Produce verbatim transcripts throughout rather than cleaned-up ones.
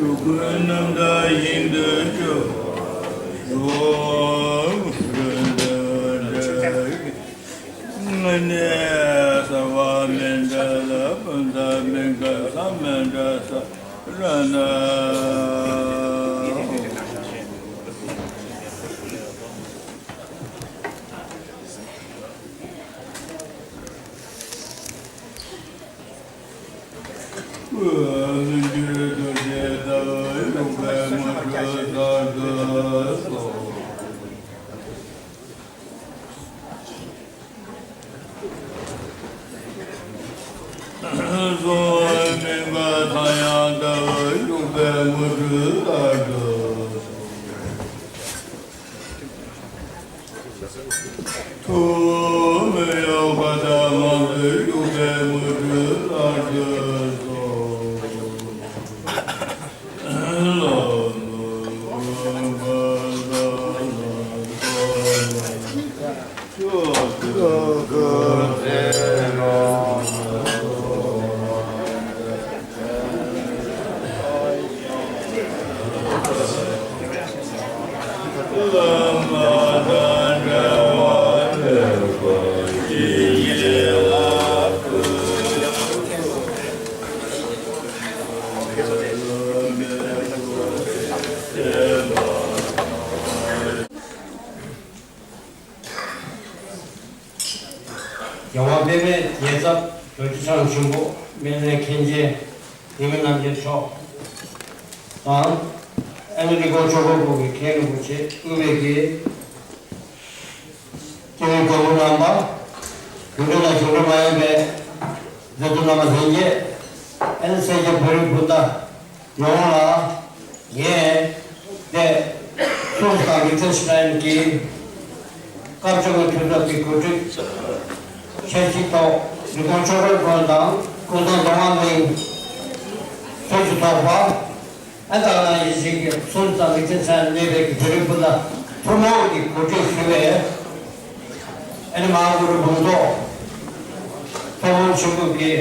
ཀུན་རྣམ་དག་ཞིང་དུ་སྐྱོ། ནས་ས་བ་མི་འདྲ་ལ་སྤུན་ཟླ་མི་འགལ་ས་མི་འདྲ་ས་ར་ན། ཐུགས་མི་གཡོ་བ་དང་མང་དུ་བཞུགས་པའི་མུ་སྤྲུལ་ལ་འདུད་སོ། རྒྱལ་དབང་པདྨའི་རྒྱལ་ཚབ་རྡོ་རྗེ་འཆང་ཆེན་པོ་སྨན་བླའི་མཁན་ཆེན་འཇིགས་མེད་རྣམ་རྒྱལ་མཆོག་དང་། ཨ་ནི་རི་ཀོན་ཆོས་འཁོར་དབུ་གི་མཁན་རིན་པོ་ཆེ་དབུས་པའི་གི་སྐྱེ་བོའི་སྐྱོང་བུ་རྣམ་པ། གཞུང་འབྲེལ་དང་གཞུང་འབྲེལ་མ་ཡིན་པའི་མཛད་གཙོ་རྣམ་པ་ལྷན་རྒྱས། ཨ་ནི་སེར་སྐྱ་བོད་རིགས་སྤུན་ཟླ་ཡོངས་ལ། ངས་འདས་གསུམ་དང་ལི་ཐན་ཤི་ཏན་གྱི་སྐབས་བཅོ་ལྔ་མཐུན་ཚོགས་ཀྱི་གོ་སྒྲིག་འཆར་གཞིའི་ཐོག་རི་ཀོན་ཆོས་འཁོར་དགོན་དང་ཀུན་བཟང་མདོ་སྔགས་གླིང་ཆོས་ཀྱི་ཚོགས་པ། ཨ་ད་ནང་ཡིད་བཞིན་གྱི་གསུམ་ཙམ་ལི་ཐན་ཤི་ཏན་གནས་པའི་གི་བོད་རིགས་སྤུན་ཟླ་ཐུན་མོང་གི་གོ་སྒྲིག་ཞུ་བའི། ཨ་ནི་མ་ཧཱ་གུ་རུ་འབུམ་ཚོགས་ཚོགས་དཔོན་ཆེན་པོ་གི་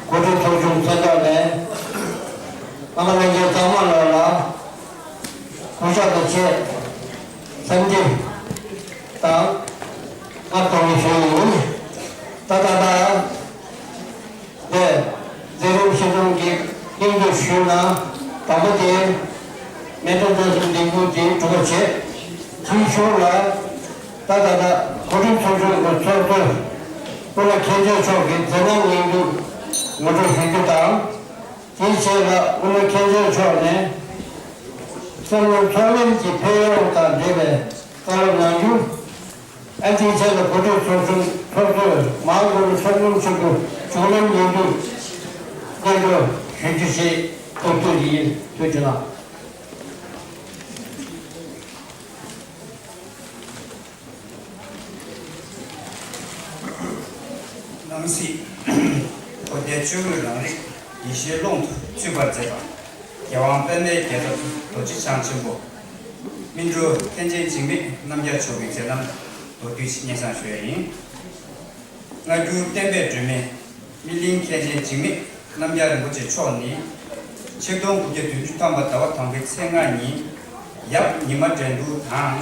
གོ་སྒྲིག་ཚོགས་ཆུང་མཚན་ཐོག་ནས། རྣམ་པ་ལྷན་རྒྱས་ཚང་མ་ལ་ལ་སྐུ་ཕྱག་དང་བཅས་འཚམས་འདྲི་དང་སྔ་དྲོ་ནས་ཞུ་ཡི་ཡིན། ད་ད་ད་དེ་མཛད་རིམ་ཆེ་ཆུང་གི་སྙིང་བསྡུས་ཞུས་ན། དང་པོ་དེ་སྨན་ཁང་བཀྲ་ཤིས་ལྡེ་གུ་དེ་གྲུབ་པ་བྱས། དེའི་གཞུག་ལ་ད་ད་ད་གོ་སྒྲིག་ཚོགས་ཆུང་གི་ཚོགས་གཙོ་སྐུ་ན་མཁན་ཆེན་མཆོག་གིས་མཛད་རྣམ་སྙིང་བསྡུས་ངོ་སྤྲོད་ཞུ་རྒྱུ་དང་། དེའི་རྗེས་ལ་དབུ་མའི་མཁན་ཆེན་མཆོག་ནས་བསམ་བློ་ཚོགས་ལམ་གྱི་ཕན་ཡོན་དང་འབྲེལ་བའི་བཀའ་སློབ་གནང་རྒྱུ། ཨ་ནི་དེའི་རྗེས་ལ་གོ་སྒྲིག་ཚོགས་ཆུང་ཚོགས་གཙོས་མ་ཧཱ་གུ་རུ་ཚོགས་དཔོན་ཆེན་པོས་བྱུང་ལམ་ཡིན་རྒྱུ་སྙན་སྒྲོན་ཞུ་རྒྱུ་ཞེས་ཐུགས་འདུན་ཡིན། ཐུགས་རྗེ་གནང་། སྣང་སྲིད་གོ་བདེ་སྤྱོད་དངོས་རང་རིག་ཡེ་ཤེས་ཀློང་དུ་ཚུད་པར་མཛད་པ། རྒྱལ་དབང་པདྨའི་རྒྱལ་ཚབ་རྡོ་རྗེ་འཆང་ཆེན་པོ་སྨིན་གྲོལ་མཁན་ཆེན་འཇིགས་མེད་རྣམ་རྒྱལ་མཆོག་གི་མཛད་རྣམ་མདོར་བསྡུས་ཤིག་སྙན་སེང་ཞུ་ཡ་ཡིན། སྔ་འགྱུར་བསྟན་པའི་སྒྲོན་མེ་སྨིན་གླིང་མཁན་ཆེན་འཇིགས་མེད་རྣམ་རྒྱལ་རིན་པོ་ཆེ་མཆོག་ནི། ཆིག་སྟོང་དགུ་བརྒྱ་བདུན་ཅུ་ཐམ་པ་ཟླ་བ་དང་པོའི་ཚེས་ལྔ་ཉིན་ཡབ་ཉི་མ་འགྲན་བསྡུར་དང་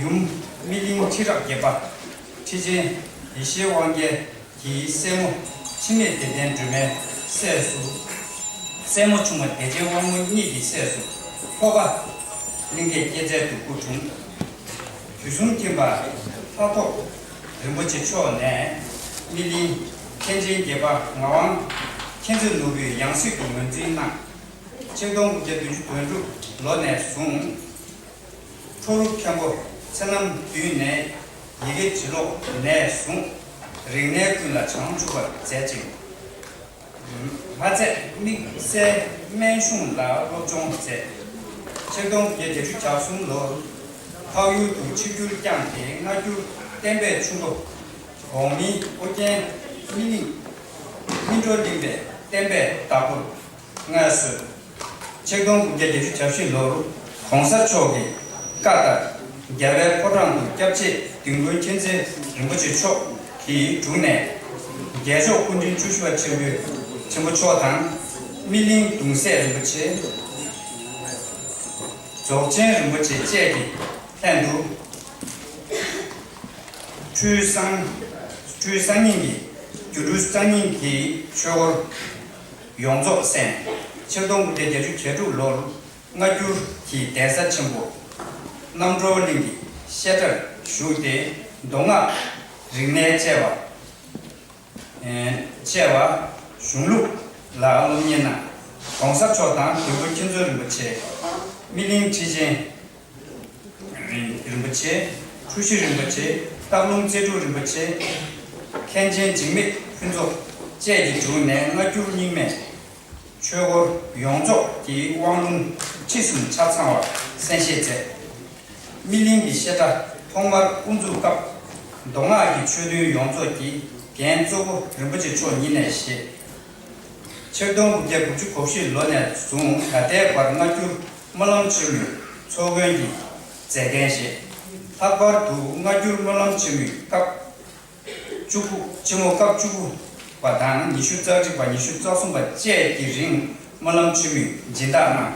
ཡུམ་སྨིན་གླིང་ཁྲི་རབས་བརྒྱད་པ་ཁྲི་ཆེན་ཡེ་ཤེས་དབང་རྒྱལ་གྱི་སྲས་མོ་འཆི་མེད་བདེ་ལྡན་སྒྲོལ་མའི་སྲས་སུ། སྲས་མོ་ཆུང་བ་བདེ་ཆེན་དབང་མོ་གཉིས་ཀྱི་སྲས་སུ་ལྷོ་ཁ་གླིང་གེ་སྐྱེད་ཚལ་དུ་སྐུ་འཁྲུངས། དུས་གསུམ་མཁྱེན་པ་ལྷ་ཐོབ་རིན་པོ་ཆེ་མཆོག་ནས་སྨིན་གླིང་མཁན་ཆེན་བརྒྱད་པ་ངག་དབང་མཁྱེན་བརྩེ་ནོར་བུའི་ཡང་སྲིད་དུ་ངོས་འཛིན་གནང་། ཆིག་སྟོང་དགུ་བརྒྱ་བདུན་ཅུ་དོན་དྲུག་ལོ་ནས་བཟུང་། ཁྲོ་རུ་མཁན་པོ་ཚེ་རྣམས་བསྡུས་ནས་ཡི་གེ་བྲིས་ཀློག་ནས་བཟུང་རིག་གནས་ཀུན་ལ་བྱང་ཆུབ་པར་མཛད་ཅིང་། མ་ཚད་དམིགས་བསལ་སྨན་གཞུང་ལ་སློབ་སྦྱོང་མཛད། ཆིག་སྟོང་དགུ་བརྒྱ་བརྒྱད་ཅུ་གྱ་གསུམ་ལོར་འཕགས་ཡུལ་དུ་ཆིབས་བསྒྱུར་བསྐྱངས་ཏེ་སྔ་འགྱུར་བསྟན་པའི་ཆུ་མགོ་གོང་མིན་ཨོ་རྒྱན་སྨིན་གླིང་སྨིན་གྲོལ་གླིང་པའི་བསྟན་པའི་བདག་པོར་མངའ་གསོལ། ཆིག་སྟོང་དགུ་བརྒྱ་བརྒྱད་ཅུ་གྱ་བཞི་ལོར་གོང་ས་མཆོག་གི་བཀའ་ལྟར་རྒྱལ་བའི་ཕོ་བྲང་དུ་སྐྱབས་རྗེ་ལྡིང་དགོན་མཁྱེན་བརྩེ་རིན་པོ་ཆེ་མཆོག་གི་དྲུང་ནས་རྒྱལ་མཆོག་སྐུ་ཕྲེང་བཅུ་བཞི་པ་ཆེན་པོའི་ཆེན་པོ་མཆོག་དང་སྨིན་གླིང་གདུང་སྲས་རིན་པོ་ཆེ། རྫོགས་ཆེན་རིན་པོ་ཆེ་བཅས་ཀྱི་ལྷན་དུ། སྤྲུལ་གསར་སྤྲུལ་གསར་རྙིང་གི་སྒྱུ་འཕྲུལ་གསར་རྙིང་གི་ཆོས་སྐོར་ཡོངས་རྫོགས་གསན། ཕྱིར་གཏོང་དགུ་བརྒྱ་བརྒྱད་ཅུ་གྱ་དྲུག་ལོར་སྔ་འགྱུར་གྱི་གདན་ས་ཆེན་པོ་རྣམ་གྲོལ་གླིང་གི་བཤད་གྲྭར་ཞུགས་ཏེ། མདོ་སྔགས་རིག་གནས་བཅས་པ། བཅས་པ་གཞུང་ལུགས་ལ་སློབ་གཉེར་གནང་། ༸གོང་ས་མཆོག་དང་དོལ་པོ་མཁྱེན་བརྩེ་རིན་པོ་ཆེ། སྨིན་གླིང་ཁྲི་ཆེན་རིན་པོ་ཆེ། འཁྲུལ་ཞིག་རིན་པོ་ཆེ། སྟག་ལུང་རྩེ་དྲུག་རིན་པོ་ཆེ། མཁན་ཆེན་འཇིགས་མེད་ཕུན་ཚོགས་བཅས་ཀྱི་དྲུང་ནས་སྔ་འགྱུར་རྙིང་མའི་ཆོས་སྐོར་ཡོངས་རྫོགས་ཀྱི་དབང་ལུང་ཁྲིད་གསུམ་ཆ་ཚང་བར་གསན་བཞེས་མཛད། སྨིན་གླིང་གི་བཤད་གྲྭ་ཐོག་མར་དབུ་འཛུགས་སྐབས། མདོ་སྔགས་ཀྱི་ཆོས་འདུལ་ཡོངས་རྫོགས་ཀྱི་འགན་གཙོ་བོ་རིན་པོ་ཆེ་མཆོག་ཉིད་ནས་བཞེས། ཆིག་སྟོང་དགུ་བརྒྱ་དགུ་བཅུ་གོ་བཞི་ལོ་ནས་བཟུང་ད་ལྟའི་བར་སྔ་འགྱུར་སྨོན་ལམ་ཆེན་མོའི་ཚོགས་མགོན་གྱི་མཛད་འགན་བཞེས། ལྷག་པར་དུ་སྔ་འགྱུར་སྨོན་ལམ་ཆེན་མོའི་སྐབས་བཅུ་དགུ། ཆེན་མོ་སྐབས་བཅུ་དགུ་པ་དང་ཉི་ཤུ་རྩ་གཅིག་པ། ཉི་ཤུ་རྩ་གསུམ་པ་བཅས་ཀྱི་རིང་སྨོན་ལམ་ཆེན་མོའི་སྦྱིན་བདག་གནང་།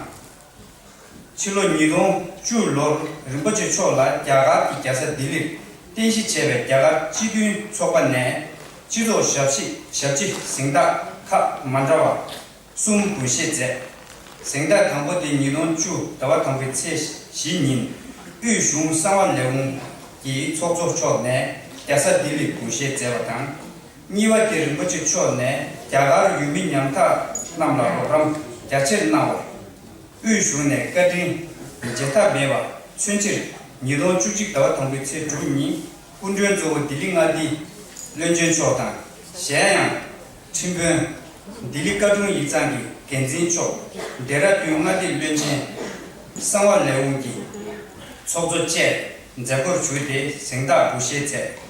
ཕྱི་ལོ་ཉིས་སྟོང་བཅུ་ལོར་རིན་པོ་ཆེ་མཆོག་ལ་རྒྱ་གར་གྱི་རྒྱལ་ས་ལྡི་ལིར་རྟེན་གཞི་བྱས་པའི་རྒྱ་གར་སྤྱི་མཐུན་ཚོགས་པ་ནས་སྤྱི་ཚོགས་ཞབས་ཕྱི་ཞབས་ཕྱི་གཟེངས་རྟགས་ཁག་མ་འདྲ་བ་གསུམ་འབུལ་བཞེས་མཛད། གཟེངས་རྟགས་དང་པོ་དེ་ཉིས་སྟོང་བཅུ་ཟླ་བ་དང་པོའི་ཚེས་བཞི་ཉིན་དབུས་གཞུང་གསང་བ་ལས་ཁུངས་ཀྱི་ཚོགས་གཙོ་མཆོག་ནས་རྒྱལ་ས་ལྡི་ལིར་འབུལ་བཞེས་མཛད་པ་དང་། གཉིས་པ་དེ་རིན་པོ་ཆེ་མཆོག་ནས་རྒྱ་གར་ཡུལ་མི་ཉམ་ཐག་རྣམས་ལ་རོགས་རམ་རྒྱ་ཆེར་གནང་བར། དབུས་གཞུང་ནས་བཀའ་དྲིན་བརྗེད་ཐབས་མེད་པ་མཚོན་ཕྱིར། ཉིས་སྟོང་བཅུ་གཅིག་ཟླ་བ་དང་པོའི་ཚེས་དྲུག་ཉིན་སྐུ་མགྲོན་གཙོ་བོ་ལྡི་ལི་མངའ་སྡེའི་བློན་ཆེན་མཆོག་དང་། གཞན་ཡང་ཁྲིམས་དཔོན། ལྡི་ལི་བཀའ་དྲུང་ཡིག་ཚང་གི་འགན་འཛིན་མཆོག་ཌེ་ར་ཌུན་མངའ་སྡེའི་བློན་ཆེན། གསང་བ་ལས་ཁུངས་ཀྱི་ཚོགས་གཙོ་བཅས་མཛད་སྒོར་ཞུགས་ཏེ་གཟེངས་རྟགས་འབུལ་བཞེས་མཛད།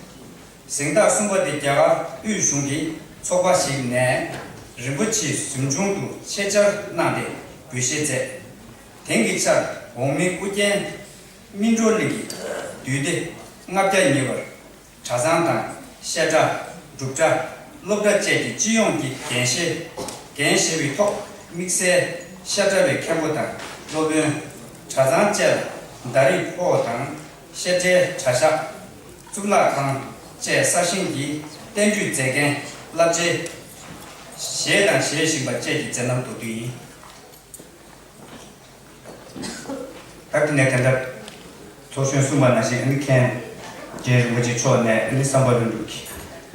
གཟེངས་རྟགས་གསུམ་པ་དེ་རྒྱ་གར་དབུས་གཞུང་གི་ཚོགས་པ་ཞིག་ནས་རིན་པོ་ཆེའི་གཟིམ་ཆུང་དུ་ཆེད་བཅར་གནང་སྟེ་འབུལ་བཞེས་མཛད། དེང་གི་ཆར་འོག་མིན་ཨུ་རྒྱན་སྨིན་གྲོལ་གླིང་གི་འདུས་སྡེ་ལྔ་བརྒྱ་ཉེ་བར་གྲྭ་ཚང་དང་བཤད་གྲྭ། སྒྲུབ་གྲྭ། སློབ་གྲྭ་བཅས་ཀྱི་སྤྱི་ཡོངས་ཀྱི་འགན་བཞེས་འགན་བཞེས་པའི་ཐོག་དམིགས་བསལ་བཤད་གྲྭ་བའི་མཁན་པོ་དང་སློབ་དཔོན། གྲྭ་ཚང་བཅས་ལ་ཟླ་རིས་ཕོ་བ་དང་། བཤད་གྲྭའི་གྲྭ་ཤག་གཙུག་ལག་ཁང་བཅས་གསར་བཞེངས་ཀྱིས་བསྟན་བཅོས་མཛད་འགན་བསླབ་བྱའི་བཞེས་དང་བཞེས་བཞིན་པ་བཅས་ཀྱི་མཛད་རྣམ་མདོར་བསྡུས་ཡིན། ད་དེ་ནས་དེ་འདྲ་ཚོགས་གཞོན་གསུངས་པ་ནང་བཞིན་ཨ་ནི་མཁན་རྒན་རིན་པོ་ཆེ་མཆོག་ནས་ཨ་ནི་བསམ་པ་ལྷུན་གྲུབ་ཀྱི་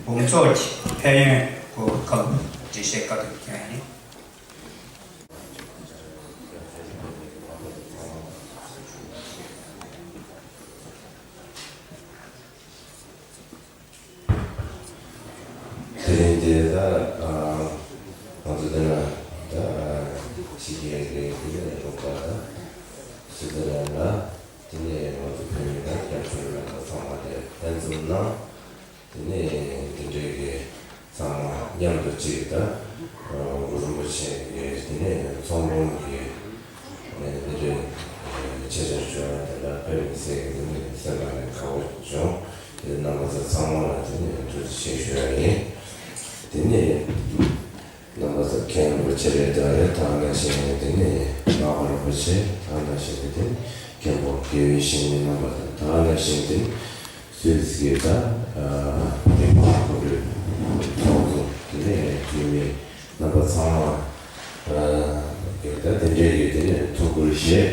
འབུམ་ཚོགས་ཀྱི་ཕན་ཡོན་སྐོར་བཀའ་སློབ་འགྲེལ་བཤད་བཀའ་སློབ་ཀྱང་ཡིན། དེ་རིང་འདིར་ད་ང་ཚོ་འདི་ན་ད་ཕྱི་རྒྱལ་གྱི་དེ་ནས་རོགས་པ་དང་སི་ཏུ་ལན་ལ་དེ་ནས་ང་ཚོ་བོད་མི་དང་རྒྱ་ཆེ་བའི་ཚང་མ་དེ་ལྷན་འཛོམས་གནང་། དེ་ནས་འདི་འདྲའི་གི་ཚང་མ་མཉམ་དུ་གཅིག་དང་གུ་རུ་རིན་པོ་ཆེ་གི་དེ་ནས་ཚོགས་འདུ་གི་འདི་འདྲའི་ཆེད་བཅར་ཞུ་བ་དེ་ལ་དཔེ་མི་སྲིད་ཀྱི་དེ་ནས་སེམས་པ་ནས་དགའ་བོ་བྱུང་། དེ་རྣམ་པ་ཚོ་ཚང་མ་ལ་དེ་ནས་ཐུགས་རྗེ་ཆེ་ཞུ་ཡ་ཡིན། དེ་ནས་རྣམ་པ་ཚོ་མཁན་རིན་པོ་ཆེ་རེད། ད་རེད། ད་ག་ནང་བཞིན་དེ་ནས་སྔགས་པ་རིན་པོ་ཆེ། ད་ག་ནང་བཞིན་དེ་ནས་མཁན་པོ་དགེ་བའི་བཤེས་གཉེན་རྣམ་པ་དང་། ད་ག་ནང་བཞིན་དེ་ནས་སུད་སི་གི་ད་དེ་ཕར་གོ་རེ་ཚོགས་འཛོམས་དེ་ནས་འཐུས་མི་རྣམ་པ་ཚང་མ་གི་ད་དེ་འདྲའི་གི་དེ་ནས་ཐུགས་ཁུར་བཞེས།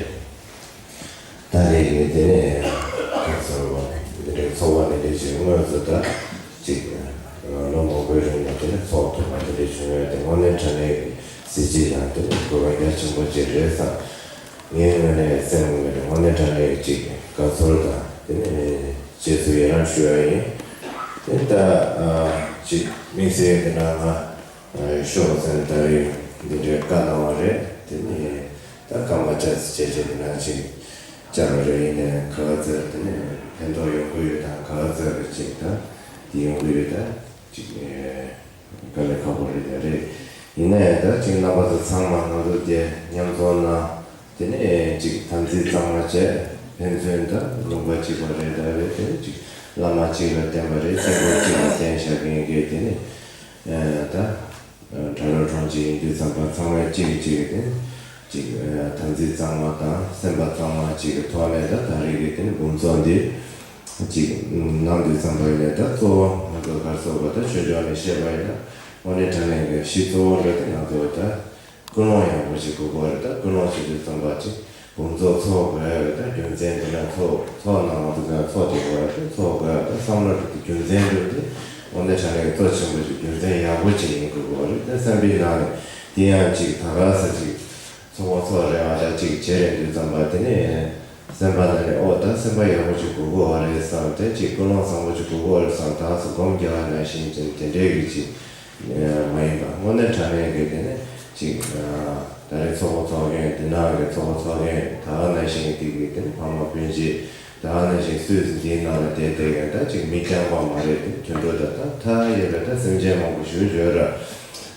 ད་རེས་ཀྱི་དེ་ནས་ཁ་སང་བ་འདི་འདྲའི་ཚོགས་པ་འདི་འདྲའི་ཅིག་དངོས་སུ་ད་ཅིག་ལོ་མང་པོའི་རིང་ལ་དེ་ནས་ཚོགས་ཐུབ་པ་འདི་འདྲའི་བྱུང་ཡོད་དེ་དངོས་གནས་དྲང་གནས་ཀྱི་གཟི་བརྗིད་དང་དེ་ནས་དགོས་པ་རྒྱ་ཆེན་པོ་ཅིག་རེད་བསམ། ངའི་ངོས་ནས་སེམས་ངོས་ནས་དངོས་གནས་དྲང་གནས་ཀྱི་ཅིག་དགའ་ཚོར་དང་དེ་ནས་རྗེས་སུ་ཡི་རང་ཞུ་ཡ་ཡིན། དེ་ད་ཅིག་དམིགས་བསལ་གྱི་ནང་ང་ཤོག་ཟེར་ད་རེས་འདི་འདྲའི་བཀའ་གནང་བ་རེད། དེ་ནས་ད་སྐར་མ་བཅའ་ཙམ་བྱས་བྱས་དེ་ནང་ཅིག་བཅར་བ་རེད། ཡིན་ནའི་ག་ག་ཚོད་དེ་ནས་ཕན་ཐོགས་ཡོང་གི་ཡོད་དང་ག་ག་ཚོད་རེད་ཅིག་ད་དེ་ཡོང་གི་ཡོད་ད་ཅིག་དཀའ་ལས་ཁག་པོ་རེད་ད་རེད། ཡིན་ནའི་ད་ཅིག་རྣམ་པ་ཚོ་ཚང་མ་ང་ཚོ་དེ་མཉམ་འཛོམས་གནང་། དེ་ནས་ཅིག་དམ་ཚིག་གཙང་མ་བྱས་ཕན་ཚུན་ད་ལུང་པ་གཅིག་པ་རེད་ད་རེད། དེ་ནས་ཅིག་བླ་མ་གཅིག་ལ་བརྟེན་པ་རེད། སྐྱེ་བོ་གཅིག་ལ་བརྟེན་བཞག་མཁན་གྱི་དེ་ནས་ད་གྲྭ་ལོ་གྲོང་ཁྱེར་ཡིན་དུས་ཙམ་པ་ཚང་མས་གཅིག་གིས་གཅིག་གི་དེ་ ཅིག་དམ་ཚིག་གཙང་མ་དང་སེམས་པ་གཙང་མ་ཅིག་གི་ཐོག་ནས་ད་ད་རེས་ཀྱི་དེ་ནི་འབུམ་ཚོགས་འདི་ཅིག་གནང་དུས་ཙམ་པ་ཡིན་ནས། ད་གཙོ་བོ་ང་ཚོ་ག་རེ་ཟེར་དགོས། ད་ཆོས་ཕྱོགས་ནས་བཤད་པ་ཡིན་ན། དངོས་གནས་དྲང་གནས་ཀྱི་གཞི་གཙོ་བོ་འདྲ་དེ་ང་ཚོ་ད་ཀུན་སློང་ཡག་པོ་ཞིག་དགོས་ཀྱི་རེད། ད་ཀུན་སློང་ཞིག་དུས་ཙམ་པ་ཅིག་འབུམ་ཚོགས་ཚོགས་དགོས་རེད། ད་རྒྱུ་མཚན་འདི་ལ་ཚོགས་ཚོགས་ན་ང་ཚོ་ག་ཚོགས་དེ་དགོས་རེད། ཚོགས་དགོས་རེད། ད་བསམ་བློ་རེད་དེ་རྒྱུ་མཚན་འདྲ་དེ་དངོས་གནས་དྲང་གནས་ཀྱི་གཙོ་ཆེན་པོ་ཞིག་རྒྱུ་མཚན་ཡག་པོ་ཅིག་ཡིན་དགོས་ཀྱི་རེད། ད་བསམ་པའི་ནང་ནས་དེ་ཡང་ཅིག་ད་ག་ས་ཅིག་ཚོགས་པ་ཚོགས་རེ་བ་ཅིག་བྱེད་རན་དུས་ཙམ་པ་དེ་ནས་སེམས་པ་ནང་ནས་ཨོ་ད་སེམས་པ་ཡག་པོ་ཅིག་དགོས་ཀྱི་རེད་བསམ། དེ་ཅིག་ཀུན་སློང་བཟང་པོ་ཅིག་དགོས་ཀྱི་རེད་བསམ། ད་སུ་སྒོམ་རྒྱག་པ་ནང་བཞིན་ཅིག་དེ་འདྲའི་གི་ཅིག་མ་ཡིན་པ། དངོས་གནས་དྲང་གནས་ཀྱི་དེ་ནས་ཅིག་ད་རེས་ཚོགས་པ་ཚོགས་མཁན། དེ་ནང་གི་ཚོགས་པ་ཚོགས་མཁན་ད་ག་ནང་བཞིན་དེ་གི་དེ་ནས་ཕ་མ་སྤུན་མཆེད། ད་ནང་བཞིན་སུས་འདིའི་ནང་ལ་བསྡད་བསྡད་མཁན་ད་ཅིག་མི་རྐྱང་པ་མ་རེད་དེ། དུད་འགྲོ་ད་ད་མཐའ་ཡས་པའི་ད་སེམས་ཅན་མང་པོ་ཞིག་ཡོད་ར།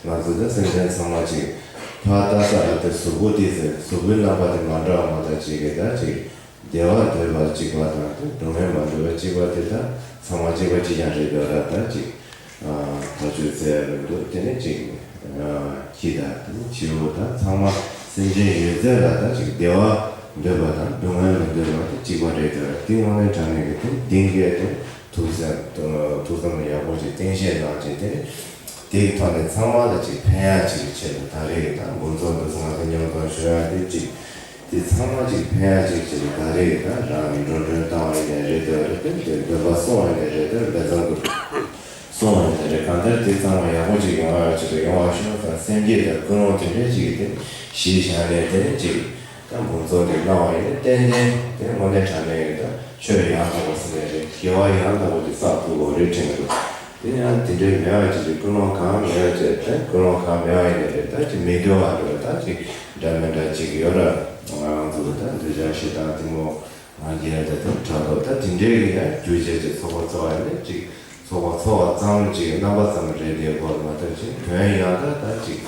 ང་ཚོ་ད་སེམས་ཅན་ཚང་མ་ཅིག་ཕར་ལྟ་ས་ལ་དེ་གཟུགས་པོ་དེ་ཟེར། གཟུགས་པོའི་རྣམ་པ་དེ་མ་འདྲ་བ་མ་གཏོགས་ཅིག་གི་ད་ཅིག་བདེ་བ་འདོད་པ་གཅིག་པ་དང་དེ་སྡུག་བསྔལ་མ་འདོད་པ་གཅིག་པ་དེ་ད་ཚང་མ་གཅིག་པ་གཅིག་རྐྱང་རེད་འདུག་ར། ད་ཅིག་ཐག་གཅོད་བྱས་མི་འདུག་དེ་ནས་ཅིག་ཁྱི་དང་དེ་ནས་བྱིའུ་དང་ཚང་མ་སེམས་ཅན་ཡོད་ཚད་ལ་ད་ཅིག་བདེ་བ་འདོད་པ་དང་སྡུག་བསྔལ་མི་འདོད་པ་དེ་གཅིག་པ་རེད་འདུག་ར། དེ་དངོས་གནས་དྲང་གནས་ཀྱི་དེ་འདི་གས་དེ་ཐུགས་བསམ་ཐུགས་བསམ་ཡག་པོ་ཅིག་བརྟན་བཞེས་གནང་བྱས། དེ་ནས་དེའི་ཐོག་ནས་ཚང་མ་ལ་ཅིག་ཕན་ཡག་ཅིག་གི་ཆེད་དུ་ད་རེས་ད་འབུམ་ཚོགས་འདུ་ཚང་དེ་མཉམ་དུ་ཞུ་ཡག་དེ་ཅིག་དེ་ཚང་མ་ཅིག་ཕན་ཡག་ཅིག་བྱེད་པ་ད་རེས་ད་རང་གི་འགྲོ་གྲོན་བཏང་བ་ཡིན་ནའི་རེད། དེ་རེད་དེ་འདོན་པ་གསུང་བ་ཡིན་ནའི་རེད། དེ་འབད་བརྩོན་དུ་གསུང་བ་ཡིན་ནའི་རེད། གང་ལྟར་དེ་ཚང་མ་ཡག་པོ་ཅིག་ཡོང་བ་ཅིག་ཏུ་ཡོང་བ་ཤོག་དང་། སེམས་བསྐྱེད་དང་ཀུན་སློང་དེ་འདྲ་ཅིག་གི་དེ་གཞི་བཞག་ནས་དེ་ནས་ཅིག་ད་འབུམ་ཚོགས་དེ་གནང་བ་ཡིན་ན་ཏན་ཏན་དེ་དངོས་གནས་དྲང་གནས་ཀྱི་ད་ཆོས་ཡང་དག་པ་ཟེར་ནའི་རེད། དགེ་བ་ཡང་དག་པ་ཅིག་བསགས་ཐུབ་དགོས་རེད་དྲན་གྱི་འདུག་དེ་ཡང་དེ་འདྲའི་མེད་པ་ཅིག་ཅིག་ཀུན་སློང་གང་མེད་པ་བྱས་ཏེ། ཀུན་སློང་གང་མེད་པ་ཡིན་ནའི་རེད། ད་ཅིག་མི་འདོད་པ་འདྲ་བ་ད་ཅིག་འདྲ་མི་འདྲ་ཅིག་ཡོད་ར། ང་རང་ཚོ་ད་འདོད་ཆགས་ཞེ་སྡང་གཏི་མུག་ང་རྒྱལ་དང་དེ་ཕྲག་དོག་ད་དེ་འདྲའི་ཡང་རྒྱུ་བྱས་ཅིག་ཚོགས་པ་ཚོགས་པ་ཡིན་ན་ཅིག་ཚོགས་པ་ཚོགས་པ་ཙམ་ཅིག་རྣམ་པ་ཙམ་རེད་དེ་བོར་མ་ཐག་ཅིག་དོན་ཡང་ད་ད་ཅིག་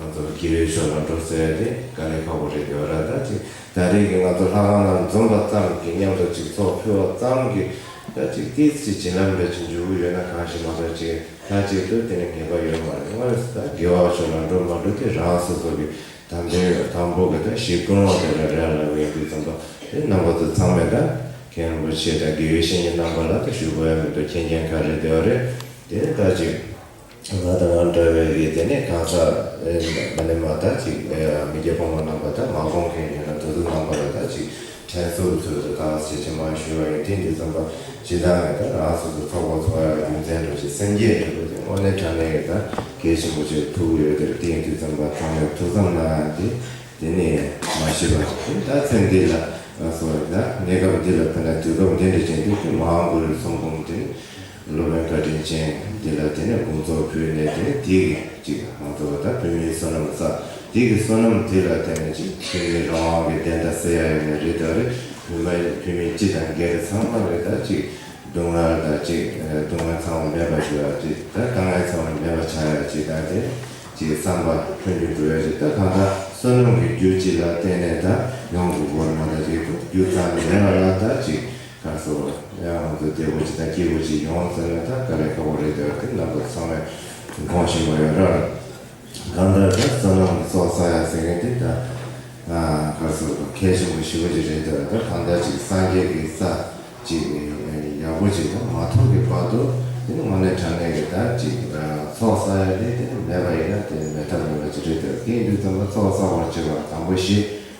ང་ཚོ་དགེ་བའི་ཕྱོགས་ལ་འགྲོ་ཟེར་དེ་དཀའ་ལས་ཁག་པོ་རེད་དེ་བ་ར། ད་ཅིག་ད་རེས་ཀྱི་ང་ཚོ་ལྷ་ཁང་ནང་འཛོམས་པ་ཙམ་གྱིས་མཉམ་དུ་ཅིག་ཚོགས་ཕུལ་བ་ཙམ་གྱིས་ད་ཅིག་ཏིས་ཅིག་བྱིན་རླབས་འདྲ་ཅིག་འཇུག་གི་ཡོད་ན་གང་ཞིག་མ་གཏོགས་ཅིག་ད་ཅིག་ཏུ་དེ་ནི་ངེས་པ་ཡོད་མ་རེད། དངོས་སུ་ད་དགེ་བ་ཕྱོགས་ལ་འགྲོ་མ་འགྲོ་དེ་རང་སོ་སོ་གི་དམ་དོན་དང་པོ་གི་ད་གཞི་ཀུན་སློང་དེ་ལ་རེ་བ་ལ་ཡོང་དུས་ཙམ་པ་དེ་རྣམ་པ་ཚོ་ཚང་མས་ད་མཁན་རིན་པོ་ཆེ་དང་དགེ་བའི་བཤེས་གཉེན་རྣམ་པ་ལ་ད་ཞུ་དགོས་ཡ་མི་འདུག་མཁྱེན་མཁན་ག་རེ་དེ་བ་རེད། དེ་ནི་ད་ཅིག་ང་དང་ང་འདྲ་བའི་རིགས་དེ་ནས་གང་ཟག་ཨེ་མ་ནས་མ་ད་ཅིག་ཨེ་མི་སྐྱ་ཕོ་མོ་རྣམ་པ་དང་མ་གོང་མཁན་ཡིན་ན་དེ་ཚོ་རྣམ་པ་ལ་ད་ཅིག་དྲན་གསོ་གི་ཚུལ་དུ་ད་ཟེར་ཅིག་མ་ཞུ་བ་ཡིན། དེ་འདི་ཙམ་པ་ཇི་ལྟར་ངས་ད་རང་སོ་སོ་ཚོགས་པ་ཚོགས་ཡག་རྒྱུ་མཚན་འདྲ་ཞིག་སེམས་བསྐྱེད་འདྲ་པོ་དེ་དངོས་གནས་དྲང་གནས་ཀྱི་ད་གལ་ཆེན་པོ་ཅིག་ཐུག་གི་ཡོད། དེར་བརྟེན་དུས་ཙམ་པ་ཚང་མས་ཐུགས་བསམ་གནང་ཡག་དེ་དེ་ནས་མ་ཤེས་པ་དེ་ད་ཚེ་འདི་ལ་སོ་ད་གནས་སྐབས་འདི་ལ་ཕན་ན་དུས་སྐབས་འདི་འདྲ་ཅན་དུ་དེ་མ་འགོར་གསུང་འབུམ་དེ། སློབ་དཔོན་བཀའ་དྲིན་ཅན་འདི་ལ་དེ་ནས་དགོངས་རྫོགས་ཕུལ་ནས་དེ་ནས་དེ་གི་ཅིག་ང་ཚོ་ད་བོད་མིའི་བསོད་ནམས་བསགས། དེ་གི་བསོད་ནམས་དེ་ལ་བརྟེན་ནས་ཅིག་བོད་མིའི་རང་དབང་གི་བདེན་མཐའ་གསལ་ཡ་ཡིན་ན་རེད་ད་རེད། བོད་མི་བོད་མི་སྤྱི་དང་སྒེར་ཚང་མ་གི་ད་ཅིག་སྡུག་བསྔལ་དང་ཅིག་སྡུག་བསྔལ་ཚང་མ་མེད་པ་ཞུ་ཡ་ཅིག་ད་དཀའ་ངལ་ཚང་མ་མེད་པ་ཆགས་ཡ་ཅིག་ད་དེ་ཅིག་བསམ་པ་འཁྲུལ་རྒྱུ་འགྲོ་ཡ་ཅིག་ད་གང་ལྟར་བསོད་ནམས་ཀྱི་རྒྱུ་ཅིག་ལ་བརྟེན་ནས་ད་ཡོང་དགོས་སྐོར་མ་ད་ཅིག་རྒྱུ་ཙམ་མེད་པ་ལ་ད་ཅིག་ག་སོ་ཡང་ང་ཚོ་བདེ་པོ་ཅིག་དང་སྐྱིད་པོ་ཅིག་ཡོང་ཟེར་ན་ད་དཀའ་ལས་ཁག་པོ་རེད་དེ་བ་དེ་རྣམ་པ་ཚང་མས་དགོངས་བཞིན་པ་ཡོད་ར། གང་ལྟར་ད་བསོད་ནམས་ཀྱི་ཚོགས་བསགས་ཡ་ཟེར་མཁན་དེ་ད་ག་སོ་གལ་ཆེན་པོ་ཞེ་པོ་ཅིག་རེད་དེ་བ། ད་གང་ལྟར་ཅིག་སངས་རྒྱས་ཀྱི་ས་ཅིག་ཡག་པོ་ཅིག་ད་མ་ཐོབ་ཀྱི་བར་དུ་དེ་ནི་དངོས་གནས་དྲང་གནས་ཀྱི་ད་ཅིག་ཚོགས་བསགས་ཡ་དེ་དེ་ནི་མེད་པ་ཡིན་ན་དེ་ནི་མེད་ཐབས་མེད་པ་ཅིག་རེད་དེ་བ། དེ་ཡིན་དུས་ཙམ་པ་ཚོགས་བསགས་པར་བྱེད་པ་དང་པོ་བཞི།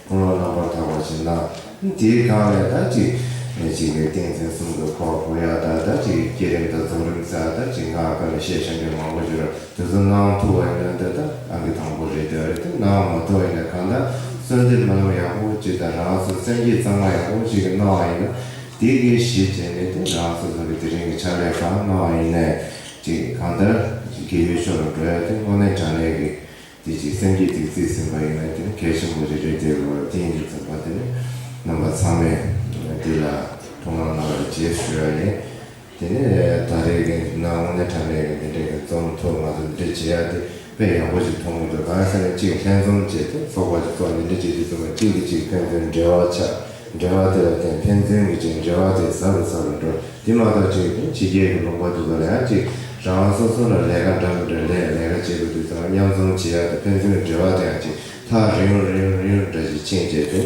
ཀུན་སློང་རྣམ་པར་དག་པ་ཞིག་གནང་། དེའི་སྒང་ལས་ད་ཅིག་གཅིག་གི་ཏིང་འཛིན་གསུམ་གྱི་འཁོར་བསྐོར་ཡ་ད་ད་ཅིག་བསྐྱེད་རིམ་དང་རྫོགས་རིམ་ཟེར་ད་ཅིག་སྔགས་བཀའ་ནས་བཤད་བཞིན་པའི་མང་པོ་ཞིག་ར་དེ་ཚོ་གནང་ཐུབ་པ་ཡིན་ན་ད་ད་ཨང་ཀི་དང་པོ་རེད་དེ་རེད། དེ་གནང་མ་ཐུབ་པ་ཡིན་ན་གང་ལྟར་གསོལ་འདེབས་སྨོན་ལམ་ཡག་པོ་ཅིག་དང་རང་སོ་སེམས་བསྐྱེད་གཙང་མ་ཡག་པོ་ཅིག་གི་གནང་བ་ཡིན་ན་དེ་གའི་གཞི་བྱས་ནས་དེ་རང་སོ་སོ་གི་དེ་རིང་གི་ཕྱག་ལས་གང་གནང་བ་ཡིན་ནའི་ཅིག་གང་ལྟར་དགེ་བའི་ཕྱོགས་ལ་འགྲོ་ཡ་དེ་དངོས་གནས་དྲང་གནས་ཀྱི། དེ་ཅིག་སེམས་བསྐྱེད་ཅིག་རྩིས་ཟིན་པ་ཡིན་ན་དེ་ནི་གལ་ཆེན་པོ་ཅིག་རེད་དེ་བ། དེ་ཡིན་དུས་ཙམ་པ་དེ་ནི་རྣམ་པ་ཚང་མས་འདི་ལ་ཐུགས་སྣང་གནང་བར་བྱེད་ཞུ་ཡ་ཡིན། དེ་ནི་ད་རེས་ཀྱི་ནང་དངོས་གནས་དྲང་གནས་ཀྱི་འདི་འདྲའི་གི་རྩོམ་ཐུབ་ང་ཚོ་འདི་བྱེད་ཡ་དེ་དཔེ་ཡག་པོ་ཅིག་མཐོང་གི་འདུག་གང་ཟེར་ན་གཅིག་ལྷན་འཛོམས་བྱས་ཏེ་ཚོགས་པ་ཅིག་ཚོགས་འདི་འདྲ་བྱེད་དུས་ཙམ་པ་གཅིག་གིས་གཅིག་ཕན་ཚུན་འབྲེལ་བ་ཆགས། འབྲེལ་བ་དེ་ལ་བརྟེན་ཕན་ཚུན་གྱི་ཅིག་འབྲེལ་བ་དེ་ཟབ་རུ་ཟབ་རུ་འགྲོ། དེ་མ་གཏོགས་ཅིག་ཕྱི་རྒྱལ་གྱི་ལུང་པ་དེ་ཚོ་ལ་ཡང་ཅིག་རང་སོ་སོ་ལ་ལས་ཀ་འདྲ་མི་འདྲ་ལས་ལས་ཀ་བྱེད་དགོས་དུས་ཙམ་མཉམ་འཛོམས་བྱེད་ཡ་དང་ཕན་ཚུན་གྱི་འབྲེལ་བ་དེ་ཡང་ཅིག་ ཐག་རིང་རུ་རིང་རུ་རིང་རུ་འདྲ་ཞིག་ཕྱིན་བྱས་ཏེ།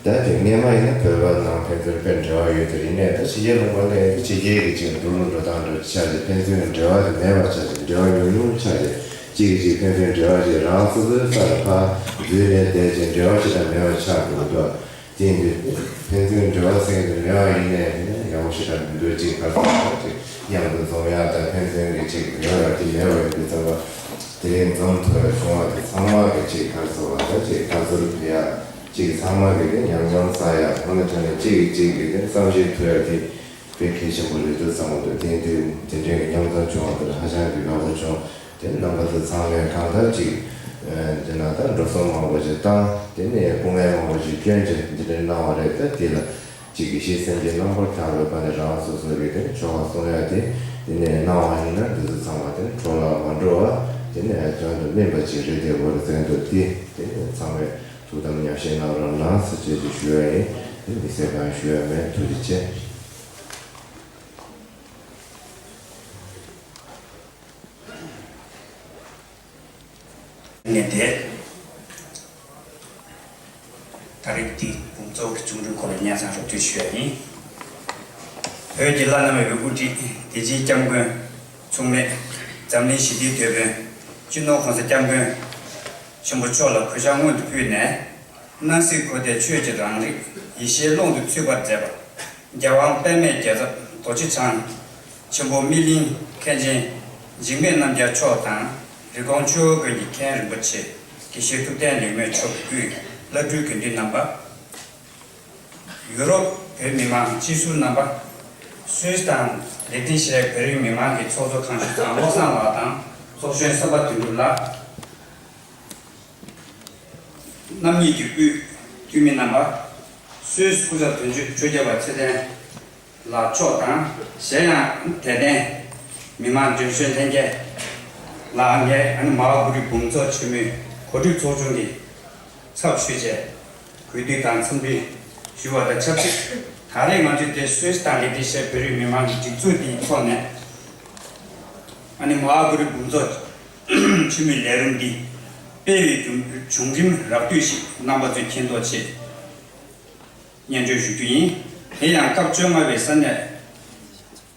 ད་དེ་སྔས་མ་ཡིན་ན་བོད་པ་དང་ཕན་ཚུན་དཔེ་འབྲེལ་བ་ཡོད་དེ། ཡིན་ནའི་ད་ཕྱི་རྒྱལ་ལུང་པ་སླེབས་ཡོང་དུས་ཕྱི་རྒྱལ་གྱི་ཅིག་འགྲོ་ལུགས་འགྲོ་སྟངས་འདྲ་ཆགས་ཏེ། ཕན་ཚུན་འབྲེལ་བ་དེ་མེད་པ་ཆགས་ཏེ། འབྲེལ་བ་ཉུང་ཉུང་ཆགས་ཏེ། གཅིག་གིས་གཅིག་ཕན་ཚུན་འབྲེལ་བ་ཅིག་རང་སོ་སོའི་ས་ལ་ཕར་འཛུལ་ནས་བསྡད་ཅིང་འབྲེལ་བ་ཞེ་དྲག་མེད་པ་ཆགས་འགྲོ་གི་འདུག་དེ་ཡིན་དུས་ཕན་ཚུན་འབྲེལ་བ་ཟེར་མཁན་དེ་མེད་པ་ཡིན་ནའི་དེ་ནི་ཡག་པོ་ཞེ་དྲག་མི་འདུག་ཅིག་ག་རེ་ཟེར་ན། ཅིག་མཉམ་དུ་འཛོམས་ཡག་དང་ཕན་ཚུན་གྱི་ཅིག་ཡོང་ཡག་དེ་མེད་པ་ཡིན་དུས་ཙམ་པ། དེ་རིང་འཛོམས་ཐུབ་པ་བྱུང་བ་དེ་ཚང་མ་གི་ཅིག་ག་རེ་ཟེར་བ་ད། ཅིག་དགའ་ཚོར་ཕུལ་ཡག་ཅིག་ཚང་མ་གི་དེ་ཉམས་མྱོང་བསགས་ཡག་ཧོ་ན་དེ་ནས་གཅིག་གིས་གཅིག་གི་དེ་བསམ་ཤེས་ཐུབ་ཡག་དེ་དཔེ་གལ་ཆེན་པོ་རེད་འདུག་བསམ་གྱི་འདུག་དེ་ཡིན་དུས་དེ་འདྲའི་གི་མཉམ་འཛོམས་བྱུང་བ་དེ་ལ་ཧ་ཅང་གི་དགའ་པོ་བྱུང་། དེ་ནི་རྣམ་པ་ཚོ་ཚང་མས་གང་ལྟར་ཅིག་ཨ་དེ་ན་ད་འགྲོ་སོང་མང་པོ་ཞིག་བཏང་། དེ་ནས་སྐུ་ངལ་མང་པོ་ཞིག་བསྐྱོན་བྱས་འདི་འདྲ་གནང་བ་རེད། ད་དེ་ལ་ཅིག་གི་གཞི་སེམས་ཀྱི་རྣམ་པར་དག་པའི་སྒོ་ནས་རང་སོ་སོ་གི་དེ་ནི་ཆོ་ག་གསུང་ཡག་དེ་དེ་ནས་གནང་བ་ཡིན་ན། འདི་ཚོ་ཚང་མ་དེ་ནི་འཕྲོ་བརླག་མ་འགྲོ་བ་དེ་ནས་དོན་དུ་སྨིན་པ་ཅིག་རེད། དེ་བོར་ཟེར་འདུག་དེ་དེ་ནས་ཚང་མས་ཐུགས་དམ་ཉམས་བཞེས་གནང་རོགས་གནང་ཟེར་བྱས་ཅིག་ཞུ་ཡག་ཡིན། དེ་དམིགས་བསལ་གང་ཞུ་ཡག་མེད། ཐུགས་རྗེ་ཆེ། ངས་དེ་ད་རེས་འདི་འབུམ་ཚོགས་ཀྱི་བཅུ་དྲུག་སྐོར་ལ་སྙན་སེང་རོབ་ཀྱིས་ཞུ་ཡག་ཡིན། བོད་ཀྱི་བླ་ན་མེད་པའི་དབུ་ཁྲིད་བདེ་ཆེན་སྐྱབས་མགོན་མཚུངས་མེད་འཛམ་གླིང་ཞི་བདེའི་དེད་དཔོན་སྤྱི་ནོར་༸གོང་ས་༸སྐྱབས་མགོན་ཆེན་པོ་མཆོག་ལ་གུས་ཕྱག་སྔོན་དུ་ཕུལ་ནས། སྣང་སྲིད་འཁོར་འདས་ཆོས་ཀྱི་རང་རིག་ཡེ་ཤེས་ཀློང་དུ་ཚུད་པར་མཛད་པ། རྒྱལ་དབང་པདྨའི་རྒྱལ་ཚབ་རྡོ་རྗེ་འཆང་ཆེན་པོ་སྨིན་གླིང་མཁན་ཆེན་འཇིགས་མེད་རྣམ་རྒྱལ་མཆོག་དང་། རི་ཀོན་ཆོས་དགོན་གྱི་མཁན་རིན་པོ་ཆེ་དགེ་བཤེས་ཐུབ་བསྟན་ལེགས་སྨོན་མཆོག་གི་དབུས་བླ་སྤྲུལ་དགེ་འདུན་རྣམ་པ། ཡུ་རོབ་བོད་མི་མང་སྤྱི་ཟུར་རྣམ་པ། སུད་སི་དང་ལིག་ཏེན་ཤི་ཊེན་བོད་རིགས་མི་མང་གི་ཚོགས་གཙོ་ཁང་ཞུ་ཚང་བློ་བཟང་ལགས་དང་ཚོགས་གཞོན་བསམ་པ་དོན་གྲུབ་ལགས། རྣམ་གཉིས་ཀྱི་དབུས་འཐུས་མི་རྣམ་པ། སུད་སི་སྐུ་ཚབ་དོན་གཅོད་ཆོས་རྒྱལ་བ་ཚེ་བརྟན་ལགས་མཆོག་དང་། གཞན་ཡང་དད་ལྡན་མི་མང་འཇམ་དཔལ་ལྷན་རྒྱས་ལགས། ངས་ཨ་ནི་མ་ཧཱ་གུ་རུའི་འབུམ་ཚོགས་ཆེན་མོའི་གོ་སྒྲིག་ཚོགས་ཆུང་གི་ཚབ་ཞུས་བྱས་གུས་འདུད་དང་འཚམས་འདྲི་ཞུ་བ་དང་ཆབས་ཅིག་ད་རེས་ང་ཚོས་དེ་སུད་སི་དང་ལིག་ཏེན་ཤི་ཊེན་བོད་རིགས་མི་མང་གི་སྒྲིག་འཛུགས་འདིའི་ཐོག་ནས། ཨ་ནི་མ་ཧཱ་གུ་རུ་འབུམ་ཚོགས་ཆེན་མོའི་ལས་རིམ་འདི་སྤེལ་བའི་བྱུང་བྱུང་རིམ་རགས་བསྡུས་ཤིག་རྣམ་པ་ཚོའི་མཁྱེན་རྟོགས་ཆེད་སྙན་སྒྲོན་ཞུ་རྒྱུ་ཡིན། དེ་ཡང་སྐབས་བཅོ་ལྔ་པའི་ས་གནས་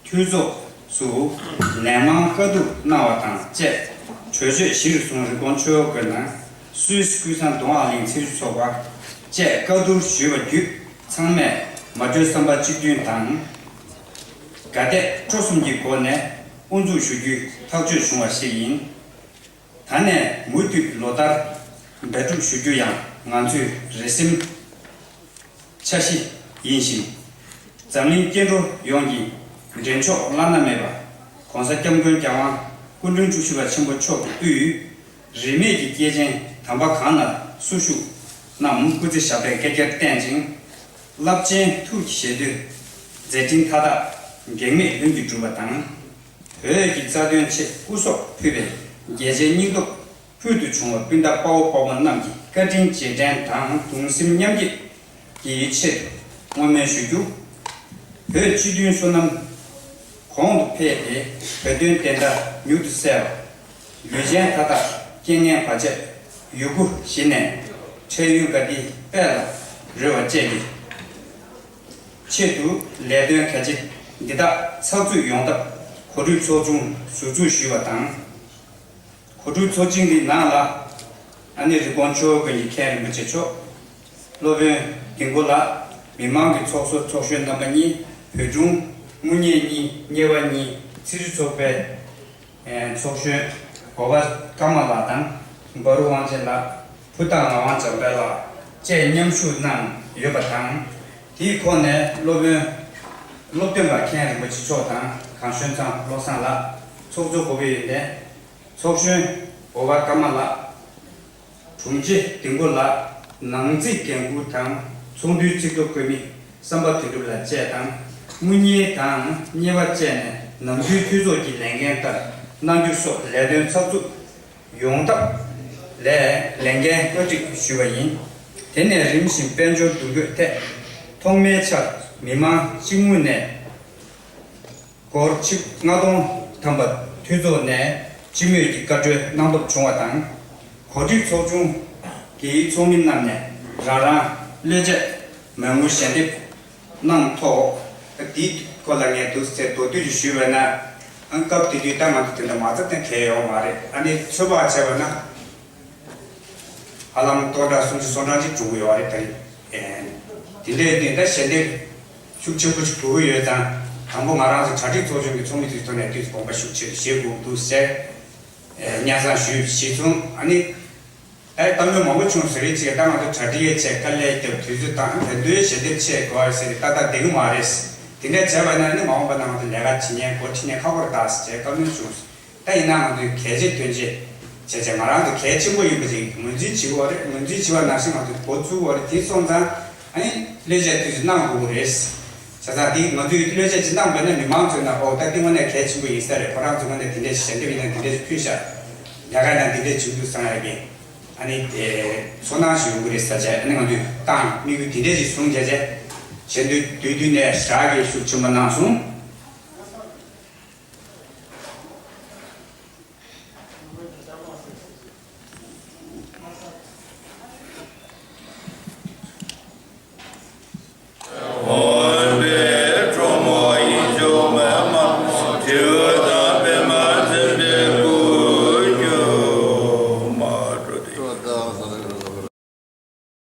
འཐུས་ཚོགས་སུ་ལན་མང་བཀའ་བསྡུར་གནང་བ་དང་བཅས་གྲོས་ཆོད་གཞིར་བཟུང་རི་ཀོན་ཆོས་འཁོར་དགོན་དང་སུད་སི་ཀུན་བཟང་མདོ་སྔགས་གླིང་ཚེ་རིང་ཚོགས་པ་བཅས་བཀའ་བསྡུར་ཞུས་པ་བརྒྱུད། ཚང་མས་མ་གྲོས་བསམ་པ་གཅིག་མཐུན་དང་། དགའ་དད་སྤྲོ་གསུམ་གྱི་སྒོ་ནས་དབུ་འཛུགས་ཞུ་རྒྱུའི་ཐག་གཅོད་བྱུང་བ་ཞིག་ཡིན། ད་ནས་མུ་མཐུད་ལོ་ལྟར་འབད་སྒྲུབ་ཞུ་རྒྱུ་ཡང་ང་ཚོའི་རེ་སེམས་འཆར་གཞི་ཡིན་ཞིང་། འཛམ་གླིང་སྐྱེ་འགྲོ་ཡོངས་ཀྱི་འདྲེན་མཆོག་བླ་ན་མེད་པ་༸གོང་ས་༸སྐྱབས་མགོན་རྒྱལ་དབང་སྐུ་ཕྲེང་བཅུ་བཞི་པ་ཆེན་པོ་མཆོག་གི་དབུས། རིས་མེད་ཀྱི་སྐྱེས་ཆེན་དམ་པ་གང་ལ་སུ་བཞུགས་རྣམས་སྐུ་ཚེ་ཞབས་པད་བསྐལ་བརྒྱར་བརྟན་ཅིང་། རླབས་ཆེན་ཐུགས་ཀྱི་བཞེད་དོན་མཛད་འཕྲིན་མཐའ་དག་གེགས་མེད་ལྷུན་གྱིས་གྲུབ་པ་དང་། བོད་ཀྱི་རྩ་དོན་ཆེད་སྐུ་སྲོག་ཕུལ་བའི་རྒྱལ་ཆེན་སྙིང་སྟོབས་ཕུལ་དུ་བྱུང་བ་སྤུན་ཟླ་དཔའ་བོ་དཔའ་མོ་རྣམས་ཀྱི་བཀའ་དྲིན་རྗེས་དྲན་དང་གདུང་སེམས་མཉམ་སྐྱེད་ཀྱི་ཆེད་དུ་བསྔོ་སྨོན་ཞུ་རྒྱུ། བོད་སྤྱི་མཐུན་སོ་ནམ་གོང་དུ་འཕེལ་ཏེ་བོད་དོན་བདེན་མཐའ་མྱུར་དུ་གསལ་བ། ལུས་ཅན་མཐའ་དག་རྐྱེན་ངན་བར་ཆད་ཡོད་རྒུ་ཞི་ནས་འཕྲལ་ཡུན་དགའ་བདེའི་དཔལ་ལ་རོལ་བ་བཅས་ཀྱི་ཆེད་དུ་ལས་དོན་གལ་ཆེ་འདི་དག་ཚགས་ཚུད་ཡོང་ཐབས་གོ་སྒྲིག་ཚོགས་ཆུང་ཟུར་འཛུགས་ཞུས་པ་དང་། གོ་སྒྲིག་ཚོགས་ཆེན་འདིའི་ནང་ལ་ཨ་ནི་རི་ཀོན་ཆོས་དགོན་གྱི་མཁན་རིན་པོ་ཆེ་མཆོག་སློབ་དཔོན་ལྡིང་མགོ་ལགས། མི་མང་གི་ཚོགས་གཙོ་ཚོགས་གཞོན་རྣམ་པ་གཉིས། བོད་དྲུང་དངུལ་གཉེར་གཉིས། གཉེར་པ་གཉིས། ཚེ་རིང་ཚོགས་པའི་ཚོགས་གཞོན་འོ་བ་ཀརྨ་ལགས་དང་འབའ་རུ་དབང་ཆེན་ལགས། ཕུ་ཐག་ངག་དབང་འཇམ་དཔལ་ལགས་བཅས་མཉམ་ཞུགས་གནང་ཡོད་པ་དང་། དེའི་ཁོངས་ནས་སློབ་དཔོན་སློབ་སྟོན་པ་མཁན་རིན་པོ་ཆེ་མཆོག་དང་། གངས་ལྗོངས་ཚང་བློ་བཟང་ལགས། ཚོགས་གཙོ་གོ་བོ་ཡོན་ཏན། ཚོགས་གཞོན་འོ་བ་ཀརྨ་ལགས། དྲུང་ཆེ་ལྡིང་མགོ་ལགས། ནང་རྩིས་འགན་འཁུར་དང་ཚོགས་འདུའི་རྩིས་ཐོ་བཀོད་མི་བསམ་པ་དོན་གྲུབ་ལགས་བཅས་དང་། དངུལ་གཉེར་དང་གཉེར་པ་བཅས་ནས་ནམ་རྒྱུན་འཐུས་ཚོགས་ཀྱི་ལས་འགན་ལྟར་གནང་རྒྱུ་སོགས་ལས་དོན་ཚགས་ཚུད་ཡོང་ཐབས་ལས་ལས་འགན་བཀོད་སྒྲིག་ཞུས་པ་ཡིན། དེ་ནས་རིམ་བཞིན་དཔལ་འབྱོར་འདུ་འགོད་ཐད་ཐོག་མའི་ཆར་མི་མང་སྤྱི་དངུལ་ནས་སྒོར་ཆིག་ལྔ་སྟོང་ཐམ་པ་འཐུས་ཚོགས་ནས་སྤྱི་མོས་ཀྱི་བཀའ་འཁྲོལ་གནང་ཐབས་བྱུང་བ་དང་། གོ་སྒྲིག་ཚོགས་ཆུང་ དེའི་ཚོགས་མི་རྣམས་ནས་རང་རང་བློས་བྱས་མོས་ངོར་ཞལ་འདེབས་གནང་ཐོག་དེའི་སྐོར་ལ་ངས་འདུག་སེ་མདོར་བསྡུས་ཤིག་ཞུས་པ་ན། ཨང་སྐབས་དེ་དུས་ད་ང་ཚོ་དེ་འདྲ་མ་རྩ་དེ་གལ་ཡོད་མ་རེད། ཨ་ནི་ཚོད་དཔག་བྱས་པ་ན། ཧ་ལམ་སྟོང་ཕྲག་སུམ་ཅུ་སོ་གྲངས་ཅིག་འགྲོ་གི་ཡོད་རེད་ད། ཨེ། དེ་འདྲའི་ནི་ད་ཞལ་འདེབས་ཤུགས་ཆེན་པོ་ཞིག་འགྲོ་གི་ཡོད་ཙང་། དང་པོ་ང་རང་ཚོ་གྲ་སྒྲིག་ཚོགས་ཆུང་གི་ཚོགས་མི་དེ་ཚོ་ནས་དུས་སུ་དགོངས་པ་ཤུགས་ཆེ་རུ་བཞེས་དགོས་འདུག་ཟེར། ཨེ། སྙན་སེང་ཞུས་གཞི་བཟུང་། ཨ་ནི་ད་བཀའ་མོལ་མང་པོ་བྱུང་ཟེར་རེད་ཅེས། ད་ང་ཚོ་གྲ་སྒྲིག་ཡས་ཆེད་དཀའ་ལས་བརྒྱབ། དུས་ཚོད་དང་དེ་འདྲའི་ཞལ་འདེབས་ཆེད་དགོས་ཟེར་ཏག་ཏག་བསྡད་ཀྱི་མ་རེད། དེ་འདྲ་བྱས་པ་ན་ནི་མ་འོངས་པ་ན་ང་ཚོ་ལས་ཀ་བྱེད་མཁན་འགོ་ཁྲིད་མཁན་ཁག་པོ་རེད་ད་ཟེར་བཀའ་མོལ་བྱུང་། ད་ཡིན་ན་ང་ཚོས་གལ་ཆེ་དོན་ཆེ་བྱས་བྱས་ང་རང་ཚོ་གལ་ཆེན་པོ་ཡིན་པ་ཅིག་ངོས་འཛིན་བྱེད་དགོས་རེད། ངོས་འཛིན་བྱེད་པ་ནང་བཞིན་ང་ཚོས་འགོ་བཙུགས་དགོས་རེད། དེ་སོང་ཙང་ཨ་ནི་བློས་བྱས་དུས་སུ་གནང་དགོས་ཀྱི་རེད། བྱས་ཙང་དེ་ང་ཚོས་བློས་བྱས་ཅིག་གནང་བས་ན་མི་མང་ཚོས་ན། ཨོ་ད་དེ་དངོས་གནས་གལ་ཆེན་པོ་ཡིན་ས་རེད། ཁོ་རང་ཚོ་དངོས་གནས་དེ་འདྲས་ཞལ་འདེབས་ཡིན་ན་དེ་འདྲས་ཕུལ་ཤག་ལས་ཀ་ཡིན་ན་དེ་འདྲས་བྱུང་འདུག་བསམ་ཡ་གི། ཨ་ནི་དེ་ཚོར་སྣང་ཞིག་ཡོང་གི་རེད་ཟེར་བྱས། ཨ་ནི་ང་ཚོས་ཏང་དམིགས་ཡུལ་དེ་འདྲས་ཞིག་བཟུང་བྱས་བྱས། ཞལ་འདེབས་དུས་དུས་ནས་ཞག་གི་ཤུགས་ཆེན་པོ་གནང་སོང་།